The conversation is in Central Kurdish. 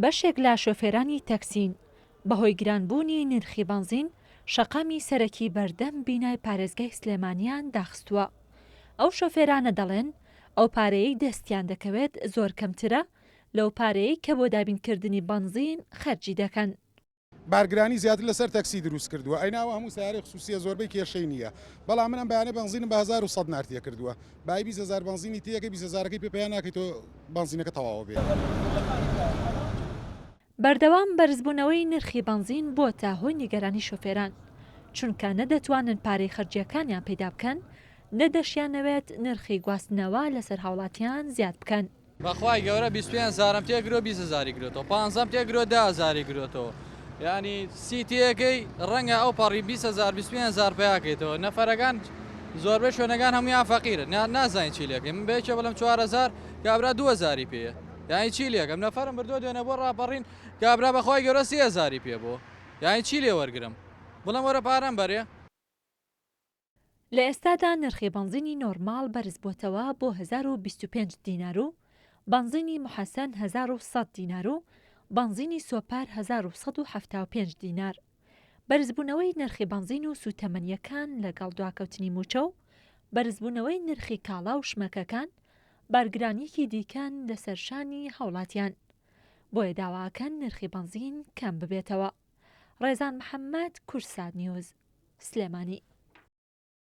بەشێک لە شۆفێرانی تەکسین، بەهۆی گرانبوونی نرخی بەنزین، شەقامی سەرەکی بەردەم بینای پارێزگای سلێمانیان داخستووە. ئەو شۆفێرانە دەڵێن، ئەو پارەیەی دەستیان دەکەوێت زۆر کەمترە لەو پارەیەی کە بۆ دابینکردنی بەنزین خەرجی دەکەن. بارگرانی زیاتر لەسەر تەکسی دروست کردووە ئەینا ئەوە هەموو سەیارەی خسوسیە زۆربەی کێشەی نییە بەڵام من ئەم بەیانە بەنزینم بە 1100 نارتیە کردووە بای 20 هەزار بەنزینی تێیەکەی 20 هەزارەکەی پێ پەیا ناکەی تۆ بەنزینەکە تەواوە بێ. بەردەوام بەرزبوونەوەی نرخی بەنزین بووەتە هۆی نیگەرانی شۆفێران، چونکە نە دەتوانن پارەی خەرجییەکانیان پەیدا بکەن، نە دەشیانەوێت نرخی گواستنەوە لەسەر هاوڵاتیان زیاد بکەن. بەخوای گەورە 25 هەزارم تێ گرۆ 20 هەزاری گرۆتەوە پانزەم تێ گرۆ دە هەزاری گرۆتەوە یانی سی تێەکەی ڕەنگە ئەو پەڕی 20 هەزار 25 هەزار پیاکەیتەوە نەفەرەکان زۆربەی شوێنەکان هەمویان فەقیرن نازانین چی لەکەی من بەیەکێ بڵم 4000 کابرا 2000 پێیە یانی چی لێکەم نەفەرم بردووە دوێنێ بۆ ڕاپەڕین کابرا بەخوای گەورە 3000 پێ بۆ یانی چی لێ وەرگرم بڵێم وەرە پارەم بەرێ. لە ئێستادا نرخی بەنزینی نۆرماڵ بەرزبووەتەوە بۆ 1025 دینار و بەنزینی موحەسەن 1100 دینار و بەنزینی سۆپەر 1175 دینار. بەرزبوونەوەی نرخی بەنزین و سووتەمەنییەکان لەگەڵ دواکەوتنی مووچە و بەرزبوونەوەی نرخی کاڵا و شمەکەکان بارگرانییەکی دیکەن لەسەر شانی هاوڵاتیان، بۆیە داواکەن نرخی بەنزین کەم ببێتەوە. ڕێزان محەمەد، کوردسات نیوز، سلێمانی.